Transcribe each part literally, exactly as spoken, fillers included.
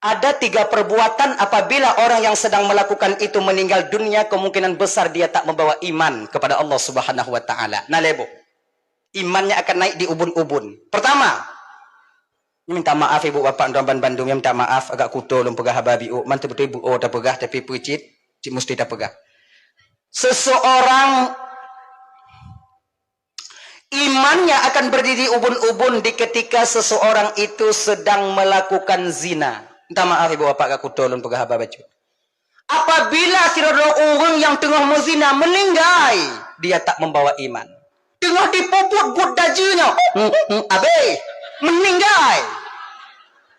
Ada tiga perbuatan apabila orang yang sedang melakukan itu meninggal dunia, kemungkinan besar dia tak membawa iman kepada Allah Subhanahu wa Ta'ala. Na lhèe boh. Imannya akan naik di ubun-ubun. Pertama, minta maaf ibu bapak dan bandum, minta maaf agak kuto lôn peugah haba biôh, man teubeutôi beuo tapeugah, tapi peue cit, cit musti tapeugah. Seseorang imannya akan berdiri ubun-ubun di ketika seseorang itu sedang melakukan zina. Minta maaf ibu bapak agak kuto lôn peugah haba bacut. Apabila sidroe ureuëng nyang teungoh meuzina meuninggai, dia tak membawa iman. Teungoh dipeubuet buet dajeu nyoe, hmm, hmm, hmm, abéh, meuninggai.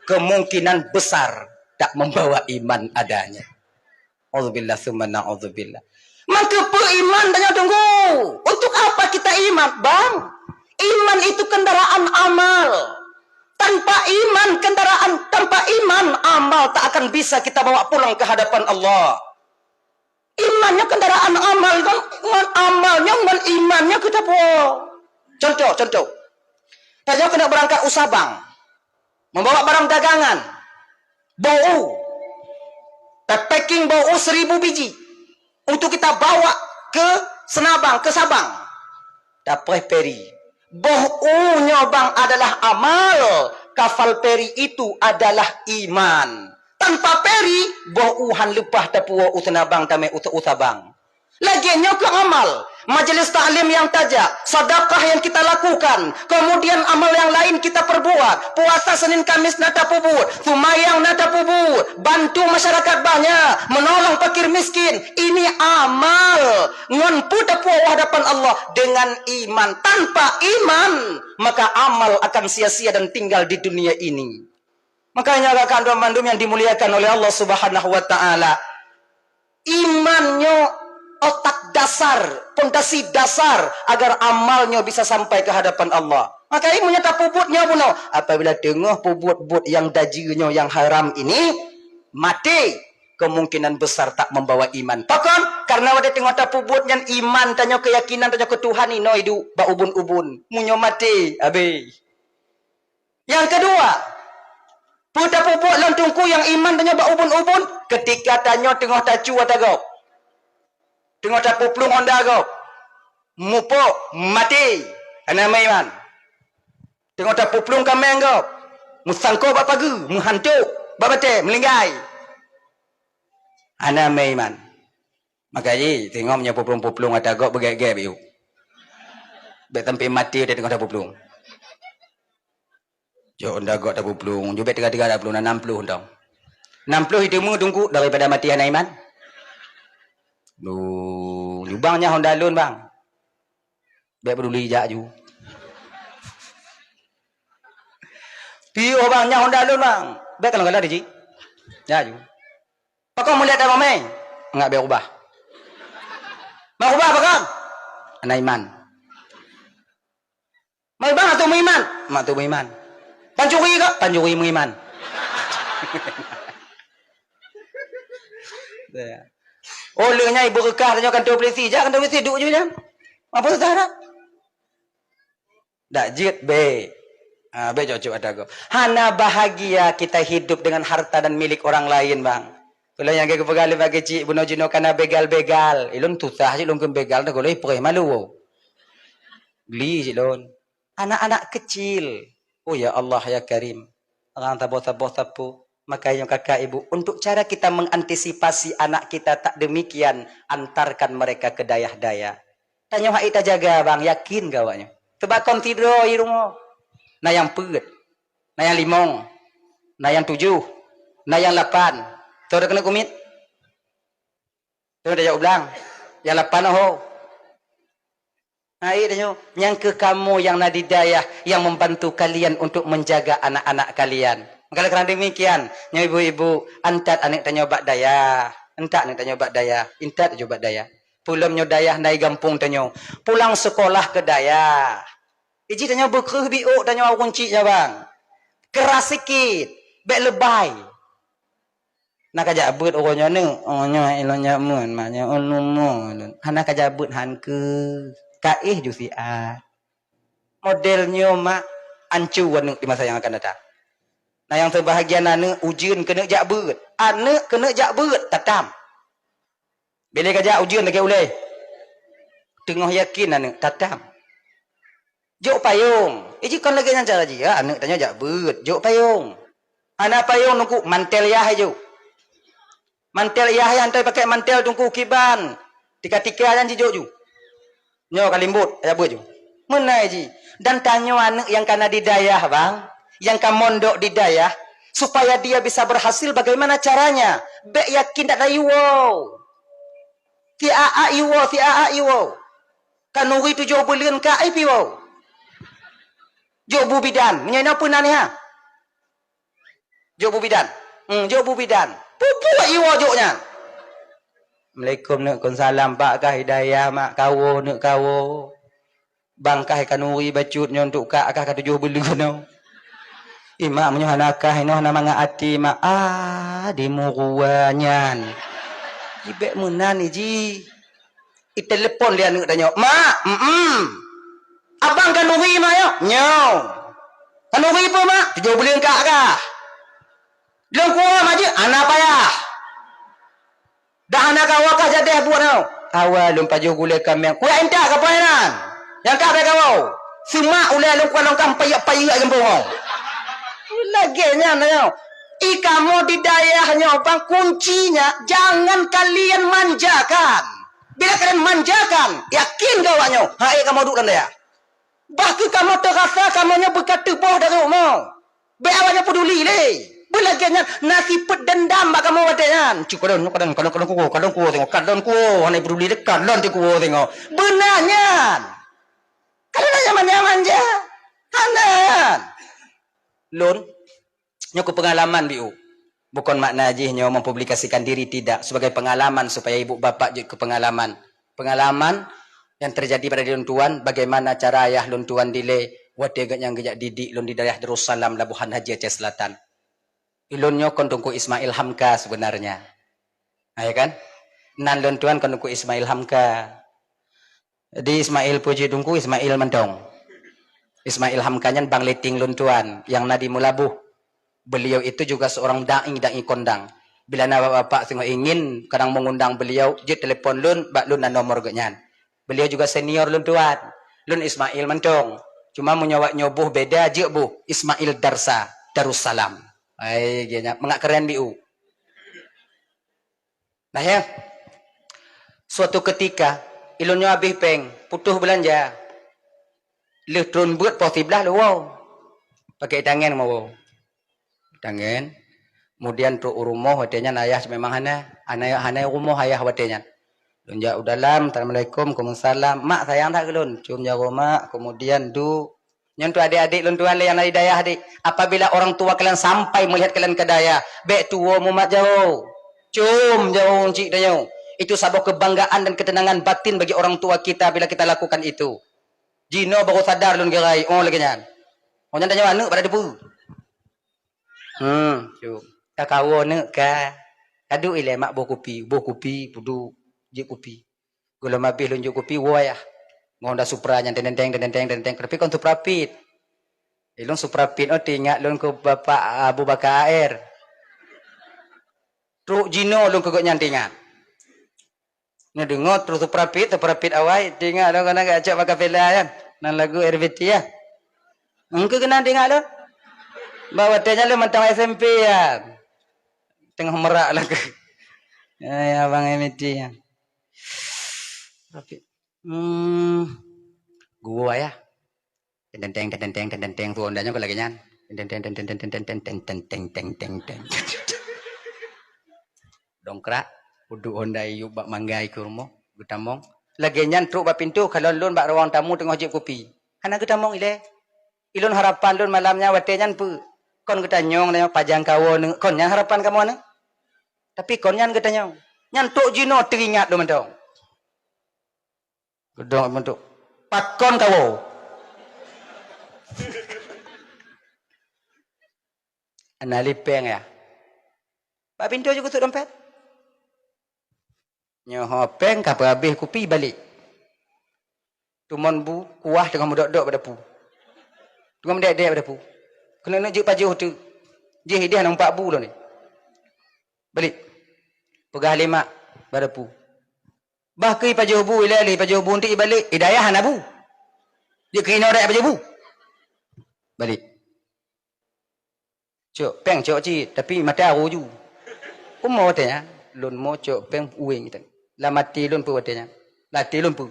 Kemungkinan besar tak membawa iman adanya. Auzubillah summa naudzubillah. Maka peu iman tanya tunggu. Untuk apa kita iman, bang? Iman itu kendaraan amal. Tanpa iman, kendaraan, tanpa iman, amal tak akan bisa kita bawa pulang ke hadapan Allah. Imannya kendaraan amal, ngon, ngon amalnya, ngon imannya kita bawa. Contoh, contoh. Tanya kena berangkat u Sabang. Membawa barang dagangan. Boh u. Packing boh u seribu biji. Untuk kita bawa ke Senabang, ke Sabang. Tapreh peri. Boh u nyoe bang adalah amal, kafal peri itu adalah iman. Tanpa peri, boh u han leupah tapuwoe u Senabang tamé u, u Sabang. Lagée nyoe keu amal, majelis taklim yang tajak, sedekah yang kita lakukan, kemudian amal yang lain kita perbuat, puasa Senin Kamis na tapeubuet, sumayang na tapeubuet, bantu masyarakat banyak, menolong fakir miskin, ini amal. Ngon peue tapuwoe u hadapan Allah? Dengan iman. Tanpa iman, maka amal akan sia-sia dan tinggal di dunia ini. Makanya rakan tuan bandum yang dimuliakan oleh Allah Subhanahu wa Ta'ala, iman nyoe otak dasar, pondasi dasar agar amal nyoe bisa sampai ke hadapan Allah. Maka ilmu nyoe tapeubuet nyoe bunoe. Apabila teungoh peubuet buet yang dajeu nyoe, yang haram ini, maté, kemungkinan besar tak membawa iman. Pakon? Karena watée teungoh tapeubuet nyan iman tanyoe, keyakinan tanyoe keu Tuhan inoe iduek bak ubun-ubun. Meunyoe maté, abéh. Yang kedua, peue tapeubuet lom teungku yang iman tanyoe bak ubun-ubun? Ketika tanyoe teungoh tacu ata gob. Teungoh tapuplueng honda gob. Mupok, maté. Hana meuiman. Teungoh tapuplueng kaméng gob, meusangkot bak pageue, meuhantok bak batée, meulinggai. Hana meuiman. Maka jih, teungoh meunyoe puplueng-puplueng ata gob beugét-gét biu. Bék sampai maté teungoh tapuplueng. Jok honda gob tapuplueng, jubét tiga-tiga tapuplueng, na nam ploh dong. Nam ploh itu meuteungku daripada maté hana iman. Duh, jubang nyan honda lôn, bang. Bék peduli jak ju. Piôh bang, nyan honda lôn bang. Bék kalon-kalon di jih. Jak ju. Pakon mulet abang mé? Ngat bék ubah. Bang ubah pakon? Hana iman. Mai bang atu meuiman? Mak tu meuiman. Pancuri kak? Pancuri meuiman. Oh, leuh nyan ibu keukah tanyoe kantor polisi. Jak kantor polisi, duek ju nyan. Apa susah dak? Dak jeuet bék. Ha, bék cocok ata gob. Hana bahagia kita hidup dengan harta dan milik orang lain, bang. Kalau nyang geupeugah lé bagi cik bunoe jinoe kana begal-begal. Ilôn susah cit lôn keu begal dah, kalau ipreh malu. Geli cit lôn. Anak-anak kecil. Oh ya Allah ya Karim. Orang taboh-taboh sapu. Maka nyoe kakak ibu, untuk cara kita mengantisipasi anak kita tak demikian, antarkan mereka ke dayah-dayah. Tanyoe hai tajaga bang, yakin keu awaknyoe. Teuba kon sidroe i rumoh. Na nyang peuet, na nyang limong, na nyang tujoh, na nyang lapan. Toh keuneuk kumiet? Toh tajak u blang. Nyang lapan ho. Hai tanyoe, nyang keu kamoe nyang na di dayah yang membantu kalian untuk menjaga anak-anak kalian. Maka karena demikian, nyoe ibu-ibu, antat aneuk tanyoe bak dayah. Antat aneuk tanyoe bak dayah. Intat ju bak dayah. Peulom nyoe dayah na i gampông tanyoe. Pulang sekolah ke dayah. Iji tanyoe beukreuh biôk tanyoe ureueng chik nyoe bang. Keras sikit. Bék lebai. Na kajak beuet uroe nyoe neuk, uroe nyoe ilôn nyoe meunan, mak nyoe ulôn mo lôn. Hana kajak beuet han keu kaéh ju siat. Model nyoe mak ancu aneuk di masa yang akan datang. Na nyang seubahagian aneuk ujeuen keuneuk jak beuet. Aneuk keuneuk jak beuet, tatam. Bilé ka jak ujeuen lakée ulée. Teungoh yakin aneuk, tatam. Jok payong. Iji kon lagée nyan cara jih, ya, aneuk tanyoe jak beuet, jok payong. Hana payong nungku mantel yah jok. Mantel yah, yah hantai pakai mantel tungku kiban. Tika-tika nyan jijok ju. Nyoe ka limbot, jak beuet ju. Meunan jih. Dan tanyoe aneuk nyang ka na di dayah, bang, nyang ka mondok di dayah, supaya dia bisa berhasil bagaimana caranya? Bék yakin dak na iwoe. Siat-at iwoe, siat-at iwoe. Kanuri tujoh buleuen ka ai piwoe. Jok bu bidan, meunyoe inoe peue nan nyan? Jok bu bidan. Hmm, jok bu bidan. Peue-peue iwoe jok nyan. Assalamualaikum neuk, kon salam, Pak, kah hidayah, mak, kawoe neuk, kawoe. Bang, kah kanuri bacut nyoe untuk kak, kah ka tujoh buleuen nyoe. Imak, meunyoe hana kah inoe hana mangat até, mak. Ah, di murua nyan. Ibek meunan iji. Itelepon lé aneuk tanyoe, "Mak, mm, abang kanuri mak nyoe?" "Nyoe." "Kanuri peue mak?" "Tujoh buleuen kak kah." "Lôn kuwoe mak jeuet?" "Hana payah. Dak hana kawoe kah jadeh buet nyoe." "Kawoe lôn pajoh gulée kaméng." "Kuyak intat kapai nan. Nyang kah bèk kawoe. Seumak ulée lôn kuat lôn kah payek-payek gampông nyoe." Lagée nyan nyoe. I kamoe di dayah nyoe bang kuncinya jangan kalian manjakan. Bila kalian manjakan, yakin keu awak nyoe, hai kamoe duek lam dayah. Bah kheueh kamoe teurasa kamoe nyoe beuka teuboh dari rumoh. Bék awak nyoe peuduli lé. Beulagée nyan na sifeuet deundam bak kamoe watée nyan. Cit kadang, kadang, kadang, kadang kuwoe, kadang kuwoe tengok, kadang kuwoe, hana peuduli lé, kadang tikuwoe tengok. Beuna nyan. Kalau na nyaman-nyaman je. Hana nyan. Lôn Nyoe keu peungalaman, Biu. Bukon makna jih nyoe mempublikasikan diri, tidak. Sebagai pengalaman supaya ibu bapak jeuet keu peungalaman. Peungalaman yang terjadi pada diri lôn tuan, bagaimana cara ayah lôn tuan dilée watée geuhnyan geujak didik lôn di daerah Darussalam, Labuhan Haji, Aceh Selatan. Ulôn nyoe kon Teungku Ismail Hamka sebenarnya. Ha, ya kan? Nan lôn tuan kon Teungku Ismail Hamka. Di Ismail Puji Teungku, Ismail mantong. Ismail Hamka nyan bang leting lôn tuan, nyang na di Meulaboh. Beliau itu juga seorang dai, dai kondang. Bila na bapak-bapak singoh ingin kadang mengundang beliau, jeuet telepon lôn, bak lôn na nomor geuhnyan. Beliau juga senior lôn tuan. Lôn Ismail mantong. Cuma meunyoe awak nyoe boh beda, jeuet boh Ismail Darsa, Darussalam. Hai, geuhnyan mangat keren, Biu. Nah, ya. Suatu ketika, ilôn nyoe habéh péng, putôh beulanja. Lheueh tron beuet poh siblaih lôn woe. Pakai tangen meuwoe. Tangen. Kemudian trok u rumoh watée nyan ayah memang hana. Hana, hana u rumoh ayah watée nyan. Lôn jak u dalam, "Assalamualaikum." "Waalaikumsalam." "Mak sayang that keu lôn?" "Cum jaroe mak." Kemudian du Nyan tu adik-adik lôn tuan lé nyang na di dayah, adik. Apabila orang tua kalian sampai melihat kalian ke dayah, bék tuwoe mumat jaroe. Cum jaroe cit tanyoe. Itu saboh kebanggaan dan ketenangan batin bagi orang tua kita bila kita lakukan itu. Jinoe baru sadar lôn gerai, oh lagée nyan. Oh nyan tanyoe aneuk pada debu. Hmm, cum. Ka kawoe neuk ka. Kadu ilée mak boh kupi, boh kupi, pudu, jeuet kupi. Gohlom abéh lôn jok kupi woe yah. Ngon Honda Supra nyan teng teng teng teng teng teng, tapi kon Supra Fit. Ilôn Supra Fit oh teuingat lôn keu Bapak Abu Bakar A R. Trok jinoe lôn keu gobnyan teuingat. Neudeungoe trok Supra Fit, Supra Fit awai, teuingat lôn keunan geucok bak kafela nyan. Nan lagu R B T ya. Engkeu keunan teuingat lôn. Bak watée nyan lôn mantong S M P ya. Teungoh merak lagu. Hai abang M T ya. Rafiq. Hmm. Gua ya. Teng teng teng teng teng teng teng tu Honda nyoe lagée nyan. Teng teng teng teng teng teng teng teng teng teng teng teng. Dongkrak, uduk Honda iyup bak manggai keu rumoh, geutamong. Lagée nyan trok bak pintoe kalon lôn bak ruang tamu teungoh jieb kupi. Hana geutamong ilée. Ilôn harapan lôn malam nyan watée nyan peue? Kon geutanyong nyoe pajang kawoe neuk, kon nyan harapan kamoe neuk. Tapi kon nyan geutanyong. Nyan trok jinoe teuingat lôn mantong. Geudong meuntôk. Pakon kawoe? Hana lé péng ya. Bak pintoe jih geutot dompet. Nyoe ho péng ka peuhabéh kupi balek. Tumon bu kuah teungoh meudok-dok bak dapu. Teungoh meudek-dek bak dapu. Keuneuk-neuk jeuet pajoh teuk. Jih ideh na empat bu lôn ni. Balik. Peugah lé mak, barapu. Bah keu ipajoh bu, ilée lé ipajoh bu, nti ibalek, idayah hana bu. Jeuet keu inoe dayah pajoh bu. Balik. Cok péng cok cit, tapi mata aro ju. Umo watée nyan, lôn mo cok péng ueng teuh. Lam até lôn peue watée nyan? Lam até lôn peue?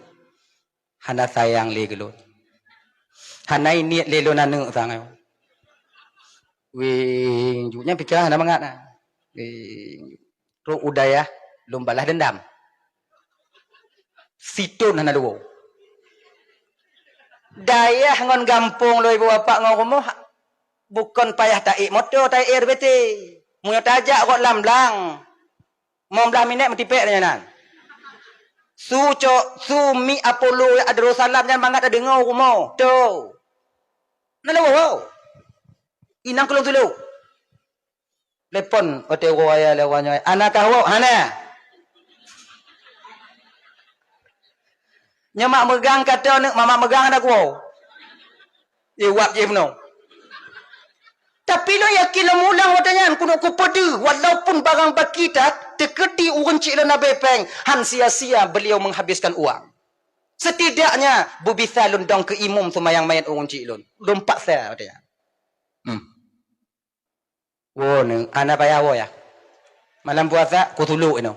Hana sayang lé keu lôn. Hana niet lé lôn aneuëk sang nyoe. Weng ju, nyan pikeran hana mangat na. Weng ju. Trok u dayah lôn balas dendam. Siton hana luwoe. Dayah ngon gampông lôn ibu bapak ngon rumoh bukon payah taék moto, taék R B T. Meunyoe tajak rot lam blang, limong blaih minét meutipék nyan. Su cok, su mi Apollo ya Darussalam nyan mangat tadeungoe rumoh. To. Na luwoe. Inong keu lôn tulok. Telepon watée uroe raya lé awak nyoe, "Hana kah woe?" "Hana." Nyoe mak meugang ka teuh, aneuk mamak meugang hana kuwoe. Iwab jih bunoe. Tapi lôn yakin lôn mulang watée nyan keuneuk kupeudeuh, walaupun barang baki that, teukeudi ureuëng chik lôn abée péng, han sia-sia beliau menghabiskan uang. Setidaknya beubisa lôn dong keu imum seumayang manyét ureuëng chik lôn. Lôn paksa watée nyan. Hmm. Woe neuh, hana payah woe ya. Malam puasa, kusulok inoe.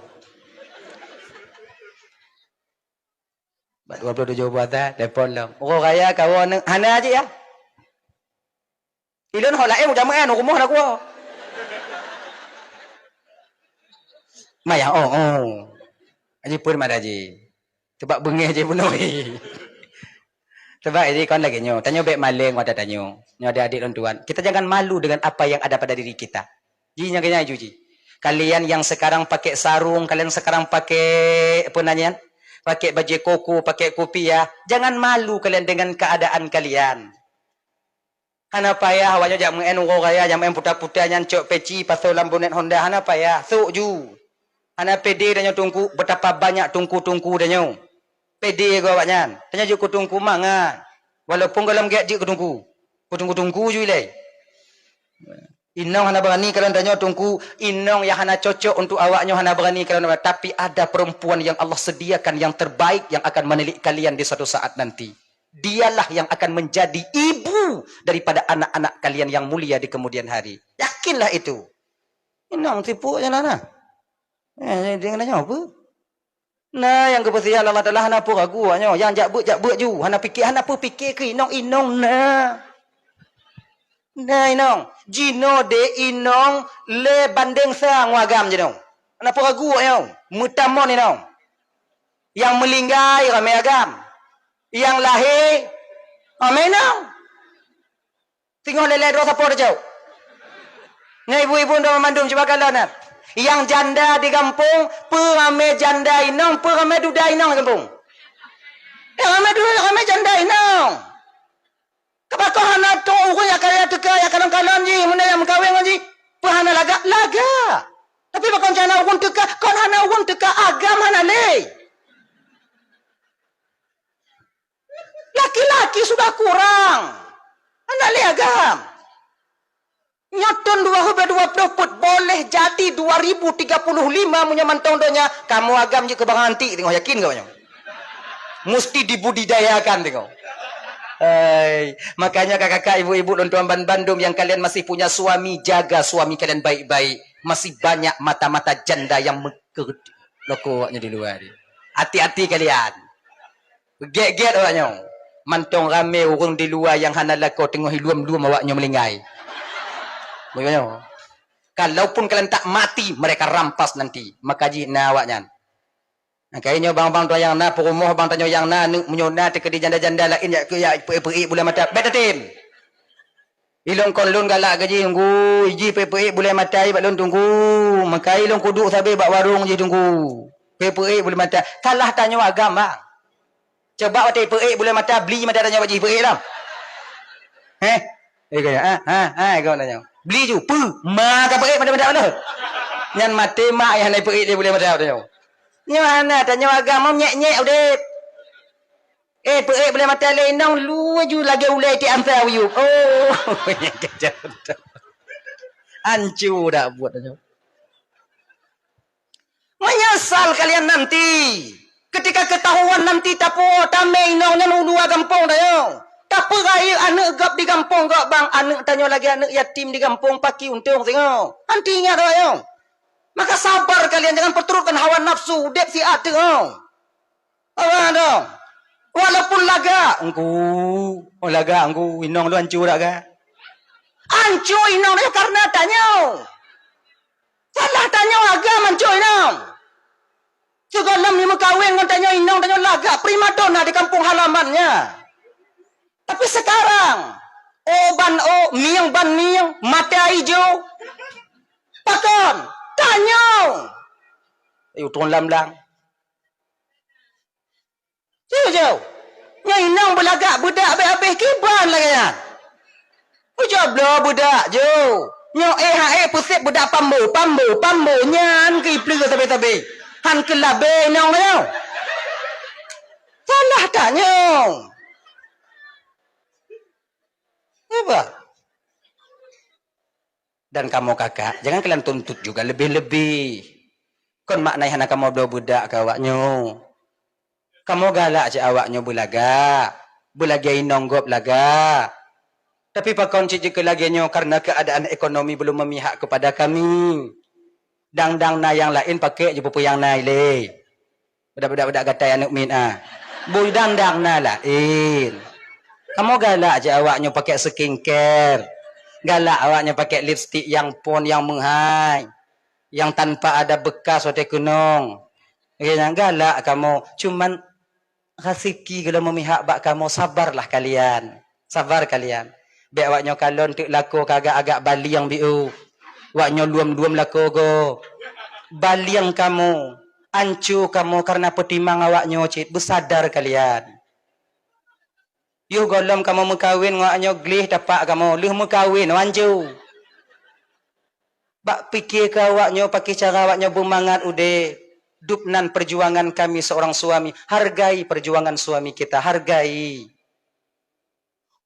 Bak dua puluh tujuh puasa, telepon lom. Uroe raya ka woe neuh, hana jih ya. Ilôn ho laén ujameun, rumoh na kuwoe. Maya, oh, oh. Aji pun mada ji. Sebab beungéh jih bunoe. Sebab jadi kon lagée nyoe, tanyoe bék maleng watée tanyoe. Nyoe adik-adik lôn tuan, kita jangan malu dengan apa yang ada pada diri kita. Ji nyang keunyai ju ji. Kalian yang sekarang pakai sarung, kalian sekarang pakai apa namanya? Pakai baju koko, pakai kopiah. Jangan malu kalian dengan keadaan kalian. Hana payah awak nyoe jak meu'en uroe raya, jak meu'en puta-puta nyan cok peci pasoe lam bonet Honda, hana payah. Sok ju. Hana pede tanyoe teungku, betapa banyak teungku-teungku tanyoe. Pede keu awak nyan. Tanyoe jeuet keu teungku mangat. Walaupun gohlom gét jeuet keu teungku. Keu teungku-teungku ju ilée. Inong hana berani kalon tanyoe teungku, inong yang hana cocok untuk awak nyoe hana berani kalon, tapi ada perempuan yang Allah sediakan yang terbaik yang akan menilik kalian di suatu saat nanti. Dialah yang akan menjadi ibu daripada anak-anak kalian yang mulia di kemudian hari. Yakinlah itu. Inong tipu je lah nah. Eh, dia kena nyawa apa? Nah, yang kepastian Allah Taala hana pun ragu awak nyoe. Yang jak buet, jak buet ju. Hana pikir, hana pun pikir ke inong-inong nah. Nah, inong. Jinoe deh inong le bandeng sa ngon agam jinoe. Hana pun ragu awak nyoe. Meutamon inong. Yang meulinggai ramé agam. Yang lahé ramé inong. Singoh lé-lé droe sapo teucok. Ngai ibu-ibu droe mandum cuba kalon na. Yang janda di gampông, peu ramé janda inong, peu ramé duda inong di gampông. Eh, ramé duda, ramé janda inong. Keupakoh hana trok ureuëng nyang kaya teuka, nyang kalon-kalon jih, meunyoe nyang meukawen ngon jih, peu hana lagak? Lagak. Tapi pakon hana ureuëng teuka, kon hana ureuëng teuka, agam hana lé. Laki-laki sudah kurang. Hana lé agam. Nyoe thon dua ribu dua puluh peuet, boleh jadi dua ribu tiga puluh lima meunyoe mantong donya, kamoe agam jeuet keu barang antik teungoh, yakin keu nyoe? Musti dibudidayakan teungoh. Hai, makanya kakak-kakak, ibu-ibu, lôn tuan ban bandum yang kalian masih punya suami, jaga suami kalian baik-baik. Masih banyak mata-mata janda yang meukeureuti loko awaknyoe di luwa ni. Hati-hati kalian. Gét-gét awaknyoe. Mantong ramé ureuëng di luwa nyang hana lakoe teungoh iluem-luem awaknyoe meulinggai. Bunoe. Kalaupun kalian tak mati, mereka rampas nanti. Maka jih na awaknyan. Maka nyoe bang-bang tuan nyang na peurumoh, bang tanyoe nyang na aneuk, meunyoe na teukeudi janda-janda laén jak keu jak peuék-peuék buleuen mata. Bék tatem. Ilôn kon lôn galak keu jih, Teungku, jih peuék-peuék buleuen mata bak lôn, Teungku. Meukai lôn kuduek sabe bak warong jih, Teungku. Peuék-peuék buleuen mata. Salah tanyoe agam, bang. Coba watée peuék buleuen mata, bli mata tanyoe bak jih peuék lom. Heh? Eh, kaya, ha, ha, ha, kau tanyoe. Bli ju, peue? Ma ka peuék mata-mata mana? Nyan maté mak nyang hana peuék lé buleuen mata tanyoe. Nyoe hana, tanyoe agam, nyék-nyék udeb. Eh, peuék buleuen mata lé inong, laju lagée ulée ti ampai uyueb. Oh, nyang keujam. Ancu dak buet nyoe. Menyesal kalian nanti. Ketika ketahuan nanti tapuo tamé inong nyan u luwa gampông tanyoe. Tapeurayeuk aneuk gob di gampông gob bang, aneuk tanyoe lagèe aneuk yatim di gampông, paki untông singoh. Nanti ingat awak nyoe. Maka sabar kalian, jangan perturutkan hawa nafsu, udép siat teuk. Apa dong? Walaupun lagak, engku. Oh, lagak engku, inong lôn ancu dak ga? Ancu inong lôn karena tanyoe. Salah tanyoe agam ancu inong. Sigohlom meukawen ngon tanyoe inong, tanyoe lagak primadona di kampung halamannya. Tapi sekarang, oh ban oh, mieng ban mieng, mata ijo. Pakon? Tanyoe. Ayo turun lam blang. Jauh-jauh. Nyan inong beulagak beudak habéh-habéh kiban lagèe nyan. Ujoe bloe beudak jauh. Nyoe éh ha éh pusép beudak pambo, pambo, pambo nyan keu ipleue sabe-sabe. Han keu labée inong nyoe. Salah tanyoe. Apa? Dan kamoe kakak, jangan kalian tuntut juga lebih-lebih. Kon makna hana kamoe bloe beudak keu awak nyoe. Kamoe galak cit awak nyoe beulagak, beulagèe inong gob lagak. Tapi pakon cit jeuet keu lagèe nyoe karena keadaan ekonomi belum memihak kepada kami. Dang-dang na nyang laén pakék jipeupeue nyang na ilée. Beudak-beudak-beudak gatai aneuk miet ah. Bui dang-dang na laén. Kamoe galak cit awak nyoe pakék skincare. Galak awak nyoe pakék lipstik nyang phon nyang meuhai. Nyang tanpa ada bekas watèe keunong. Lagèe nyan galak kamoe. Cuman Raseuki gohlom meumihak bak kamoe, sabarlah kalian. Sabar kalian. Bèk awak nyoe kalon teuk lakoe ka agak-agak balieng biôh. Awak nyoe luem-luem lakoe goe. Balieng kamoe, anco kamoe kareuna peutimang awak nyoe cit. Beusadar kalian. Yoh gohlom kamoe meukawen ngon awak nyoe gleh tapak kamoe. Lheueh meukawen, anco. Bak pike keu awak nyoe, pakri cara awak nyoe beumangat udép. Dub nan perjuangan kami seorang suami. Hargai perjuangan suami kita, hargai.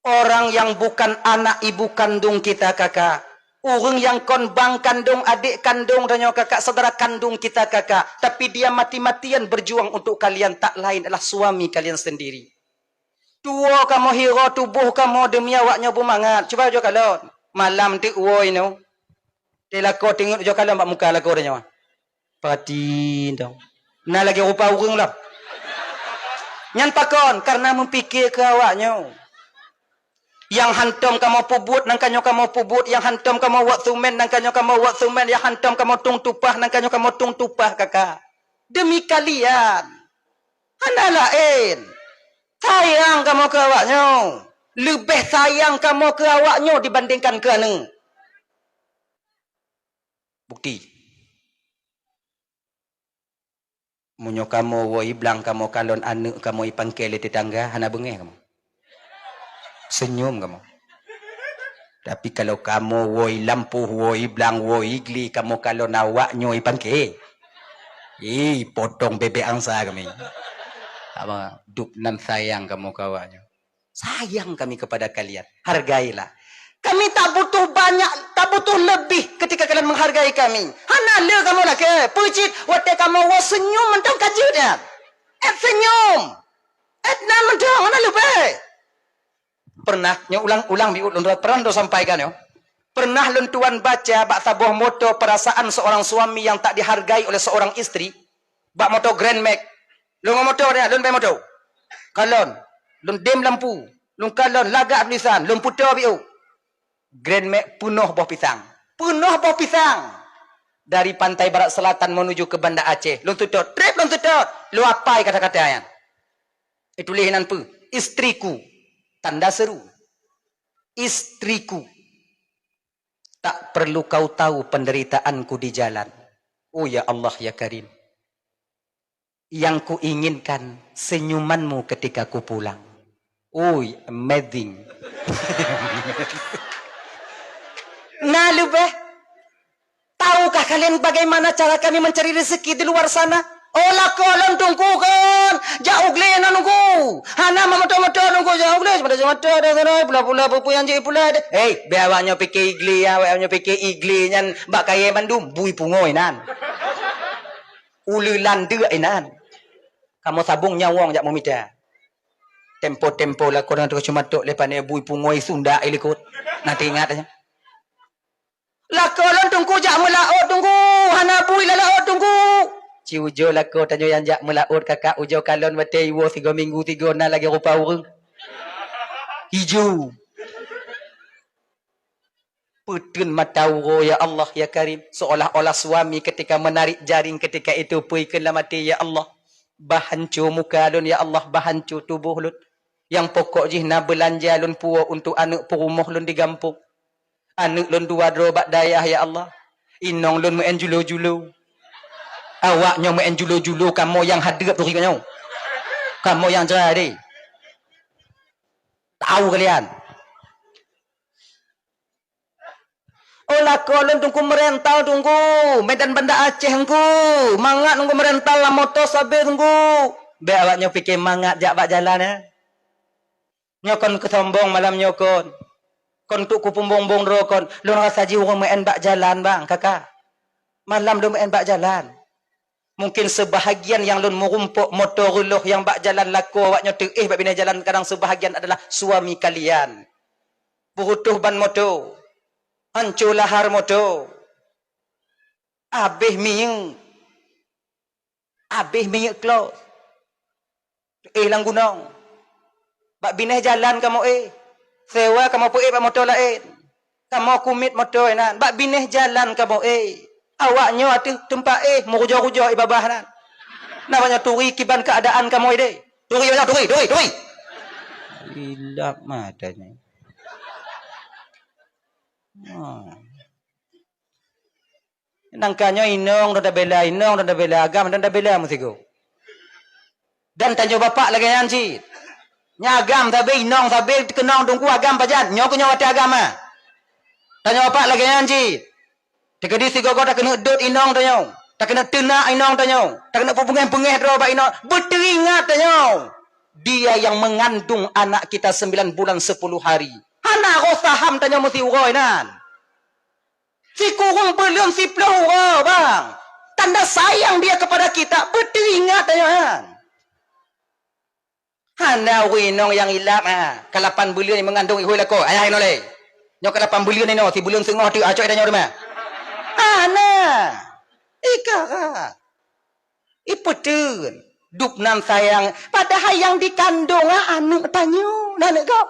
Orang yang bukan anak ibu kandung kita, Kakak. Ureueng nyang kon bang kandung, adék kandung tanyoe, Kakak, saudara kandung kita, Kakak. Tapi dia mati-matian berjuang untuk kalian, tak lain adalah suami kalian sendiri. Tuwoe kamoe hiroe tuboh kamoe deumi awak nyoe beumangat. Cuba ujoe kalon. Malam teuk woe inoe. Teuh lakoe teungeut ujoe kalon bak muka lakoe tanyoe. Pati dong. Na lagèe rupa ureueng lom. Nyan pakon? Kareuna meupike keu awak nyoe. Nyang hantom kamoe peubuet, nangka nyoe kamoe peubuet. Nyang hantom kamoe wot sumen, nangka nyoe kamoe wot sumen. Nyang hantom kamoe tueng tupah, nangka nyoe kamoe tueng tupah, Kakak. Demi kalian. Hana laén. Sayang kamoe keu awak nyoe. Leubeh sayang kamoe keu awak nyoe dibandingkan keu aneuk. Bukti. Meunyoe kamoe woe blang kamoe kalon aneuk kamoe ipangke lé tetangga, hana beungéh kamoe. Senyum kamoe. Tapi kalau kamoe woe lampôh, woe blang, woe gleh kamoe kalon awak nyoe ipangke. Ih, potong bebek angsa kami. Apa? Dub nan sayang kamoe keu awak nyoe. Sayang kami kepada kalian. Hargailah. Kami tak butuh banyak, tak butuh lebih ketika kalian menghargai kami. Hana le kamoe lakèe. Peue cit watèe kamoe woe senyum mantong ka jeuet nyan. Ét senyum. Ét nan mantong, hana leubeh. Pernah, nyoe ulang-ulang biut lôn pernah lôn sampaikan nyoe. Pernah lôn tuan baca bak saboh moto perasaan seorang suami yang tak dihargai oleh seorang istri. Bak moto Grand Max. Lôn ngon moto nyan, lôn bèe moto. Kalon, lôn dem lampu, lôn kalon lagak tulisan, lôn puto biôh. Grand Max peunoh boh pisang. Peunoh boh pisang. Dari pantai barat selatan menuju ke Banda Aceh. Lôn seutôt, trép lôn seutôt. Lôn apai kata-kata nyan. Ituléh nan peue? Istriku. Tanda seru. Istriku. Tak perlu kau tahu penderitaanku di jalan. Oh ya Allah ya Karim. Yang kuinginkan senyumanmu ketika ku pulang. Ui, amazing. Na leubeh, tahukah kalian bagaimana cara kami mencari rezeki di luar sana? Oh, lakoe lôn Teungku kon, jak u glé na Teungku. Hana mat moto-moto Teungku, jak u glé, cuma moto-moto dah sana, pula-pula peue-peue nyang jeuet pula deh. Hei, bèk awak nyoe pike i glé, awak nyoe pike i glé nyan bak kayèe mandum, bui pungo inan. Uleue landeuek inan. Kamoe sabong nyawöng jak meumita. Tempo-tempo lakoe nyan teuka cuma tok lé pane bui pungo i sundak i likot. Na teuingat nyan. Lakoe lôn Teungku jak meulaôt Teungku, hana bui lam laôt Teungku. Ci ujoe lakoe tanyoe nyang jak meulaôt kakak, ujoe kalon watèe iwoe sigoe minggu sigoe na lagèe rupa ureueng. Iju. Peuteun mata uroe, ya Allah, ya Karim, seolah-olah suami ketika menarik jaring ketika itu peue ikheun lam até, ya Allah, bah hanco muka lôn, ya Allah, bah hanco tuboh lôn. Nyang pokok jih na beulanja lôn puwoe untuk aneuk peurumoh lôn di gampông. Aneuk lôn dua droe bak dayah, ya Allah. Inong lôn meu'en julo-julo. Awak nyoe meu'en julo-julo, kamoe nyang hadeup turi nyoe. Kamoe nyang jrai deh. Tahu kalian. Oh, lakoe lôn Teungku meurental Teungku, Medan Banda Aceh Teungku. Mangat Teungku meurental lam moto sabe Teungku. Bèk awak nyoe pike mangat jak bak jalan, eh. Nyoe kon keusombong malam nyoe kon. Kon untuk kupeumbong-bong droe kon. Lôn rasa jih ureueng meu'en bak jalan bang, kakak. Malam lôn meu'en bak jalan. Mungkin seubahagian nyang lôn meurumpok moto reuloh nyang bak jalan lakoe awak nyoe teuéh bak binéh jalan, kadang seubahagian adalah suami kalian. Peurutoh ban moto, hanco lahar moto, abéh minyeuk, abéh minyeuk klos. Éh lam gunong. Bak binéh jalan kamoe éh. Sewa kamoe peuéh bak moto laén. Kamoe kumiet moto inan. Bak binéh jalan kamoe éh. Awak nyoe ateueh teumpat éh meurujoe-rujoe i babah nan. Na awak nyoe turi kiban keuadaan kamoe deh. Turi awak nyoe, turi, turi, turi. Ilap mata nyoe. Ha. Nangka nyoe inong dong tabela, inong dong tabela, agam dong tabela meusigoe. Dan tanyoe bapak lagèe nyan cit. Nyan agam sabe, inong sabe, keunong Teungku agam pajan. Nyoe keuh nyoe watèe agam ah. Tanyoe bapak lagèe nyan cit. Teukeudi sigoe-goe takeuneuk dot inong tanyoe, takeuneuk teunak inong tanyoe, takeuneuk peubeungèh-beungèh droe bak inong. Beuteuingat tanyoe. Dia yang mengandung anak kita sembilan bulan sepuluh hari. Hana roh saham tanyoe meusiuroe nan. Sikureueng buleuen siplôh uroe, bang. Tanda sayang dia kepada kita, beuteuingat tanyoe nyan. Hana ureueng inong nyang ilap, ha. Ka lapan buleuen meungandong ihôi lakoe, ayah inoe lé. Nyoe ka lapan buleuen inoe, sibuleuen seungoh teuk, acok tanyoe teuma. Hana. Ika ka. Ipeuteun. Dub nan sayang, padahai nyang dikandong, ha, aneuk tanyoe, aneuk gob.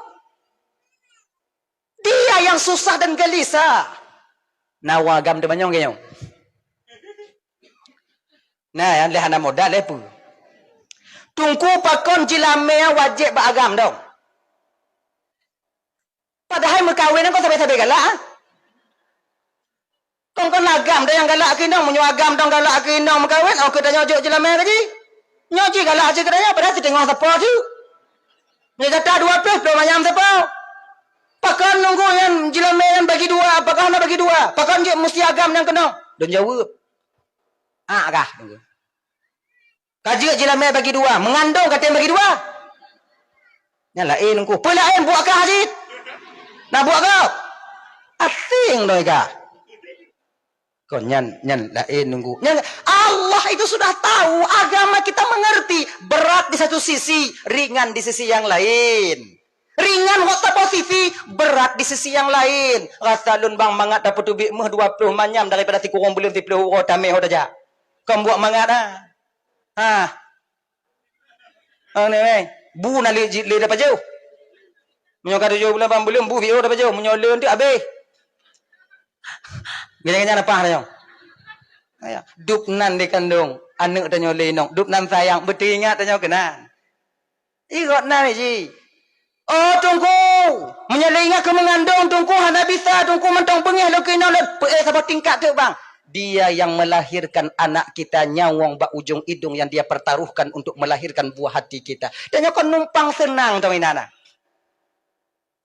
Dia yang susah dan gelisah. Na ureueng agam teumanyong keu nyoe. Na nyang lé hana modal lé peue. Teungku pakon jilamé wajéb bak agam dong. Padahai meukawen nyan kon sabe-sabe galak, ah. Kon, kon agam dong nyang galak keu inong, meunyoe agam dong galak keu inong meukawen, oh, keu tanyoe jok jilamé lagèe. Nyoe jih galak jih keu tanyoe, padahai siteungoh sapo jih. Meunyoe gata dua ploh, ploh manyam sapo. Pakon Teungku nyan jilamé nyan bagi dua, pakon hana bagi dua? Pakon jeuet musti agam nyang keunong? Lôn jaweueb. Ah kah Teungku. Ka jeuet jilamé bagi dua, meungandong ka tem bagi dua. Nyan laén Teungku. Peue laén buet kah cit? Na buet kah? Asing dong ika. Kon nyan, nyan laén Teungku. Nyan Allah itu sudah tahu, agama kita mengerti, berat di satu sisi, ringan di sisi yang lain. Ringan hok saboh sisi, berat di sisi yang lain. Rasa lôn bang mangat tapeuteubiet méuh dua ploh manyam daripada sikureueng buleuen siplôh uroe tamé ho tajak. Kon buet mangat ah. Ha. Ang ni meh, bu na lé, lé dapajoh. Meunyoe ka tujoh buleuen lapan buleuen bu biôh dapajoh, meunyoe lé teuk abéh. Gini-gini apa tanyoe? Aya, dub nan dikandong aneuk tanyoe lé inong, dub nan sayang, beuteuingat tanyoe keunan. Irot nan ji. Oh Teungku, meunyoe lé ingat keu meungandong Teungku hana bisa, Teungku mantong beungéh lôn keu inong lôn peuéh saboh tingkat teuk bang. Dia yang melahirkan anak kita nyawöng bak ujong idong yang dia pertaruhkan untuk melahirkan buah hati kita. Tanyoe kon numpang seunang tanyoe inan.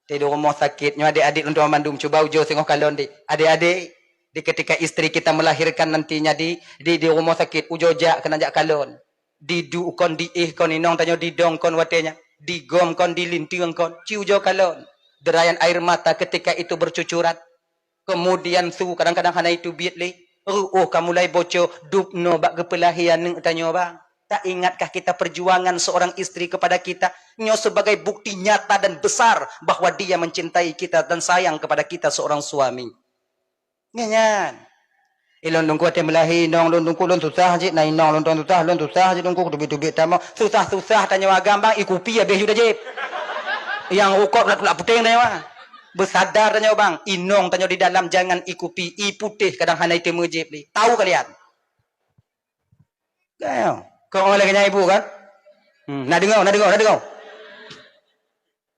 Di rumoh sakét nyoe adék-adék lôn tuan mandum cuba ujoe singoh kalon dek. Adék-adék, Di ketika istri kita melahirkan nantinya di, di, di rumah sakit, ujoe jak keunan jak kalon. Diduek kon, diéh kon, inong tanyoe didong kon watée nyan. Digom kon, dilinteueng kon, ci ujoe kalon. Derayan air mata ketika itu bercucuran. Kemudian su kadang-kadang hana itu biet lé. Reuôh ka mulai boco, dubnoe bak geupeulahé aneuëk tanyoe bang. Tak ingatkah kita perjuangan seorang istri kepada kita? Nyoe sebagai bukti nyata dan besar bahwa dia mencintai kita dan sayang kepada kita seorang suami. Nyan, nyan. Ilôn teungku watée meulahé inong lôn teungku lôn susah jih, na inong lôn susah, lôn susah jih teungku, teubiet-teubiet tamong. Susah-susah tanyoe agam bang, ikupi habéh yu dah jép. Nyang rukok nak tulak puténg tanyoe. Beusadar tanyoe bang, inong tanyoe di dalam jangan ikupi, i putéh kadang hana iteumé jép lé. Tahu kalian? Kau oleh kenyang ibu kan? Hmm, nak dengar, nak dengar, nak dengar.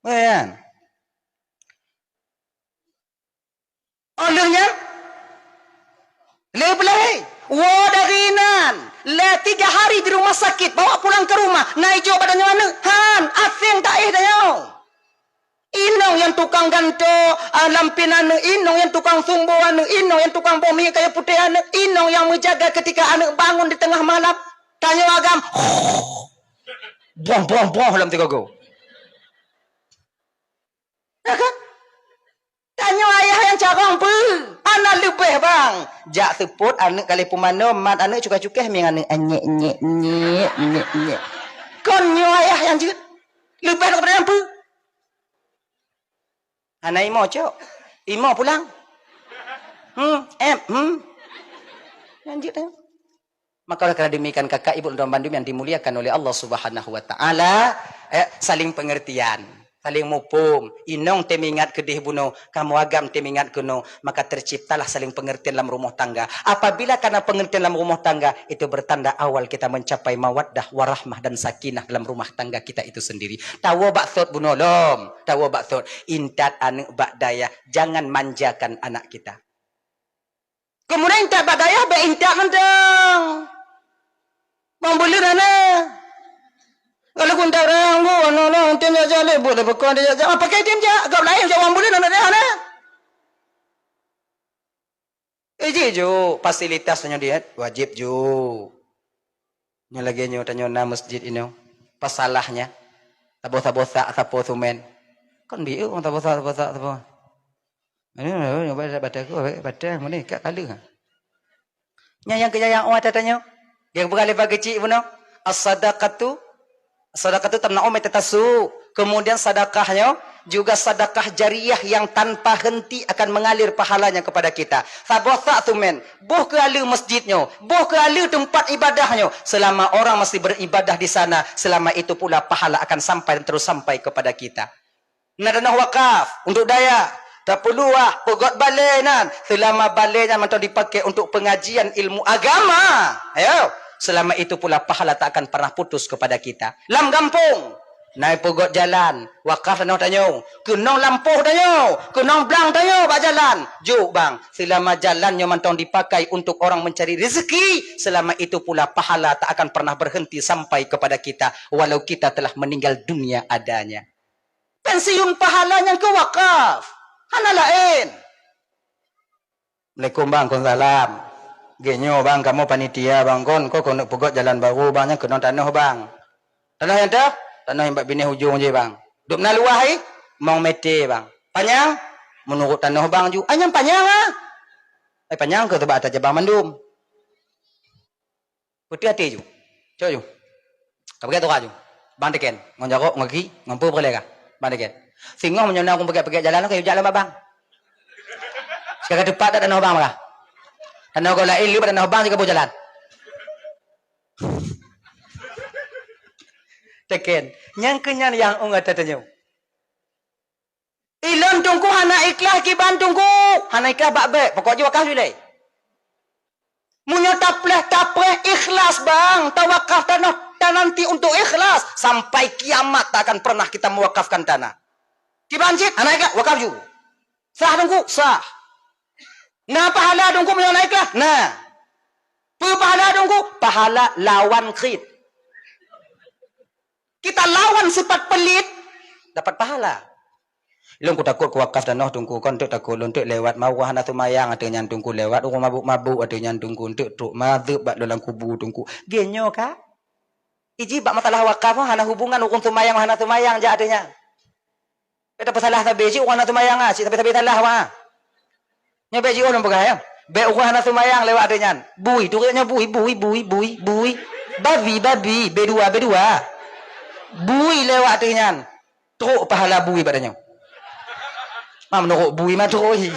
Kan? Oh lheueh nyan, lheueh beulahé, woe dari inan, lé tiga hari di rumah sakit, bawa pulang ke rumah, na ijok bak tanyoe aneuëk, han, aséng taéh tanyoe. Inong nyang tukang gantoe, ah, lampin aneuëk, inong nyang tukang sumbo aneuëk, inong nyang tukang boh minyeuk kayu putéh aneuëk, inong nyang meujaga ketika aneuëk bangun di teungoh malam, tanyoe agam, boh, boh, boh lam sigoe-goe. Ya kan? Tanyoe ayah nyang carông peue? Hana leubeh bang. Jak seupôt aneuëk ka lheueh pumanö, mat aneuëk cukai-cukai, mieng aneuëk, "Nyek, nyek, nyek, nyek, nyek." Kon nyoe ayah nyang jeuet. Leubeh daripada nyan peue? Hana imo cok. Imo pulang. Hmm, em, hmm. Nyang jeuet tanyoe. Maka oleh karena demikian kakak ibu dan bandum yang dimuliakan oleh Allah Subhanahu wa taala, eh, saling pengertian, saling muphom. Inong teumingat keudeh bunoe, kamoe agam teumingat keunoe, maka terciptalah saling pengertian dalam rumah tangga. Apabila karena pengertian dalam rumah tangga, itu bertanda awal kita mencapai mawaddah, warahmah dan sakinah dalam rumah tangga kita itu sendiri. Tawoe bak sot bunoe lom, tawoe bak sot. Intat aneuëk bak dayah, jangan manjakan anak kita. Keumudian intat bak dayah bék intat mantong. Bang buleuen hana. Kalau kun tarang bu, anu, anu, tem jak-jak lé, buet lé peukon jak-jak. Ah, pakai tem jak, gab laén jak bang buleuen hana deh hana. Eh, jih ju, fasilitas tanyoe diet, wajib ju. Nyoe lagée nyoe tanyoe na masjid inoe. Pasalahnya, saboh-saboh sak sapo sumen. Kon bieu ureuëng saboh sak, saboh sak, saboh. Ini, ini, ini, batai, batai aku, batai, batai, mana ikat kala. Nyan nyang keu nyang ata tanyoe. Dia bukan lepas kecil bunoe. As-sadaqatu, sadaqatu tamna'u maitatasu. Kemudian sedekahnya juga sedekah jariah yang tanpa henti akan mengalir pahalanya kepada kita. Saboh sak sumen, boh keu ale masjid nyoe, boh keu ale tempat ibadah nyoe. Selama orang masih beribadah di sana, selama itu pula pahala akan sampai dan terus sampai kepada kita. Na tanoh wakaf untuk dayah, tapeuluah, peugöt balée nan, seulama balée nyan mantong dipaké untuk pengajian ilmu agama. Ayo, selama itu pula pahala tak akan pernah putus kepada kita. Lam gampông, na peugöt jalan, wakaf tanoh tanyoe, keunong lampôh tanyoe, keunong blang tanyoe bak jalan. Jok bang, seulama jalan nyoe mantong dipakai untuk orang mencari rezeki, selama itu pula pahala tak akan pernah berhenti sampai kepada kita, walau kita telah meninggal dunia adanya. Pensiun pahala nyang keu wakaf. Hana laén. Assalamualaikum bang, kon salam. Geuh nyoe bang, kamoe panitia bang kon, ko keuneuk peugöt jalan barô bang, nyang keunong tanoh bang. Tanoh nyang teuh? Tanoh nyang bak binéh ujong jih bang. Dub na luwah i? Mong meté bang. Panyang? Meunurot tanoh bang ju. Ah, nyang panyang ah. Ai panyang keu teuba ata jabang mandum. Putih até ju. Cok ju. Ka peugét toka ju. Bang teken. Ngon jarok, ngon gaki, ngon peue peureulée ka. Bang teken. Singoh meunyoe na ureuëng peugét-peugét jalan, ka yue jak lam bak bang. Sika ka teupat dak tanoh bang maka. Tanoh gob laén le bak tanoh bang sika boh jalan. Teken. Nyang keu nyan nyang ung ata tanyoe. Ilôn teungku hana ikhlas kiban teungku. Hana ikhlas bak bék. Pokok jih wakaf jih lé. Meunyoe tapleh-tapleh ikhlas bang, tawakaf tanoh tananti untuk ikhlas. Sampai kiamat tak akan pernah kita mewakafkan tanah. Kiban cit, hana ikhlas, wakaf ju. Sah teungku, sah. Na pahala teungku meunyoe hana ikhlas? Na. Peue pahala teungku? Pahala lawan khit. Kita lawan sifat pelit, dapat pahala. Lôn kutakot kuwakaf tanoh Teungku, kon teuk takot lôn teuk lewat, ma ureuëng hana seumayang ateueh nyan Teungku lewat, ureuëng mabuk-mabuk ateueh nyan Teungku, enteuk trok mazeueb bak lôn lam kubu Teungku. Gen nyoe ka? Iji bak masalah wakaf hana hubungan ureuëng seumayang hana seumayang jak ateueh nyan. Beta peusalah sabe cit ureuëng hana seumayang ah, cit sabe-sabe salah wah. Nyoe bèk jiôh lôn peugah ya. Bèk ureuëng hana seumayang lewat ateueh nyan. Bui, tu nyoe bui, bui, bui, bui, bui. Babi, babi, B dua, B dua. Bui lewat ateueh nyan. Trok pahala bui bak tanyoe. Ma meunurot bui ma trok hi.